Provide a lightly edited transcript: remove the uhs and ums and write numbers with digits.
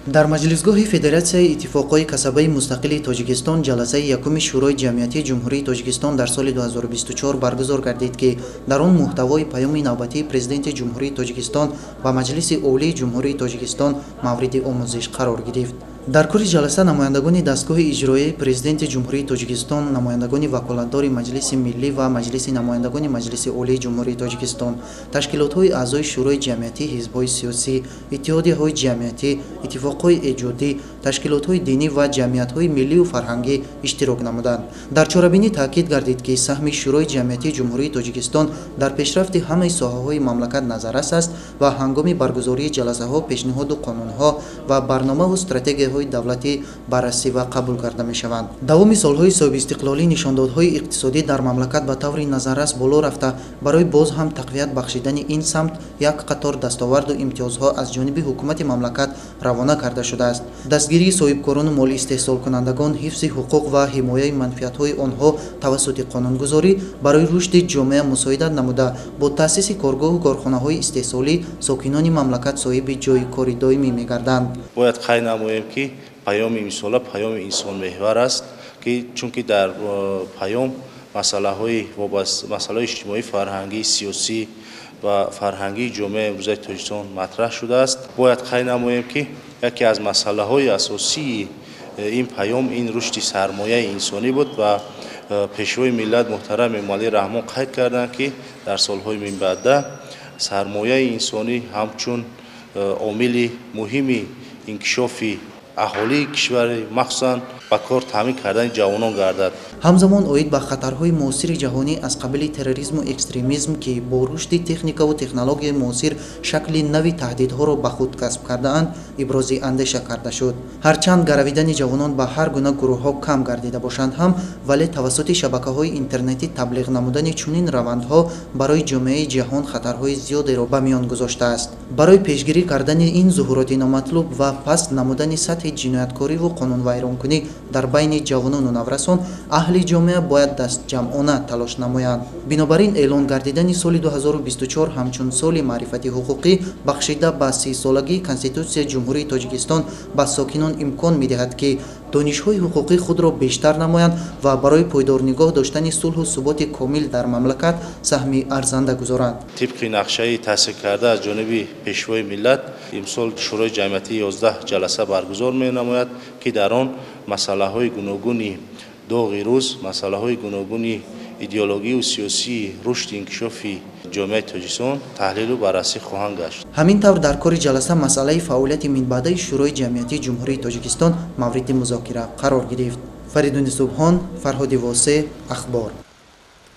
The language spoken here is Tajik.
Дар Маҷлисгоҳи Федератсияи Иттифоқҳои касабаи мустақили Тоҷикистон ҷаласаи якуми Шӯрои ҷамъиятии Ҷумҳурии Тоҷикистон дар соли 2024 баргузор гардид, ки дар он муҳтавои паёми навбатии Президенти Ҷумҳурии Тоҷикистон ба Маҷлиси Олии Ҷумҳурии Тоҷикистон мавриди омӯзиш қарор гирифт. Дар кори ҷаласа намояндагони дастгоҳи иҷроияи Президенти Ҷумҳурии Тоҷикистон, намояндагони ваколатдори Маҷлиси Миллӣ ва Маҷлиси намояндагони Маҷлиси Олии Ҷумҳурии Тоҷикистон, ташкилотҳои аъзои Шӯрои ҷамъиятӣ, ҳизбҳои сиёсӣ, иттиҳодияҳои ҷамъиятӣ, иттифоқҳои эҷодӣ, ташкилотҳои динӣ ва ҷамъиятҳои миллию фарҳангӣ иштирок намуданд. Дар чорабинӣ таъкид гардид, ки саҳми Шӯрои ҷамъиятии Ҷумҳурии Тоҷикистон дар пешрафти ҳамаи соҳаҳои мамлакат назаррас аст ва ҳангоми баргузории ҷаласаҳо пешниҳоду қонунҳо ва барномаву стратегияҳои давлатӣ баррасӣ ва қабул карда мешаванд. Давоми солҳои соҳибистиқлолӣ нишондодҳои иқтисодӣ дар мамлакат ба таври назаррас боло рафта, барои боз ҳам тақвият бахшидани ин самт як қатор дастоварду имтиёзҳо аз ҷониби ҳукумати мамлакат равона карда шудааст. Дастгирии соҳибкорону молиистеҳсолкунандагон, ҳифзи ҳуқуқ ва ҳимояи манфиатҳои онҳо тавассути қонунгузорӣ барои рушди ҷомеа мусоидат намуда, бо таъсиси коргоҳу корхонаҳои истеҳсолӣ сокинони мамлакат соҳиби ҷойи кори доимӣ мегарданд. Бояд қайд намоем, ки паёми имсола паёми инсонмеҳвар аст, ки чунки дар паём масъалаҳои масъалаҳои иҷтимоӣ, фарҳангӣ, сиёсӣ ва фарҳангии ҷомеаи имрӯзаи Тоҷикистон матраҳ шудааст. Бояд қайд намоем, ки яке аз масъалаҳои асосии ин паём ин рушди сармояи инсонӣ буд ва Пешвои миллат муҳтарам Эмомалӣ Раҳмон қайд карданд, ки дар солҳои минбаъда сармояи инсонӣ ҳамчун омили муҳими инкишофи аҳолии кишвар, махсусан ба кор таъмин кардани ҷавонон гардад. Ҳамзамон оид ба хатарҳои муосири ҷаҳонӣ аз қабили терроризму экстремизм, ки бо рушди техникаву технологияи муосир шакли нави таҳдидҳоро ба худ касб кардаанд, ибрози андеша карда шуд. Ҳарчанд гаравидани ҷавонон ба ҳар гуна гурӯҳҳо кам гардида бошанд ҳам, вале тавассути шабакаҳои интернетӣ таблиғ намудани чунин равандҳо барои ҷомеаи ҷаҳон хатарҳои зиёдеро ба миён гузоштааст. Барои пешгирӣ кардани ин зуҳуроти номатлуб ва паст намудани сатҳи ҷинояткориву қонунвайронкунӣ дар байни ҷавонону наврасон, аҳли ҷомеа бояд дастҷамъона талош намоянд. Бинобар ин эълон гардидани соли 2024 ҳамчун соли маърифати ҳуқуқӣ бахшида ба 30-солагии Конститутсияи Ҷумҳурии Тоҷикистон ба сокинон имкон медиҳад, ки донишҳои ҳуқуқии худро бештар намоянд ва барои пойдор нигоҳ доштани сулҳу суботи комил дар мамлакат саҳми арзанда гузоранд. Тибқи нақшаи таъсис карда аз ҷониби Пешвои миллат, имсол Шӯрои ҷамъиятӣ 11 ҷаласа баргузор менамояд, ки дар он масъалаҳои гуногуни доғи рӯз, масъалаҳои гуногуни идеологию сиёсии рушди инкишофи ҷомеаи Тоҷикистон таҳлилу баррасӣ хоҳанд гашт. Ҳамин тавр, дар кори ҷаласа масъалаи фаъолияти минбаъдаи Шӯрои ҷамъиятии Ҷумҳурии Тоҷикистон мавриди музокира қарор гирифт. Фаридуни Субҳон, Фарҳоди Восеъ, Ахбор.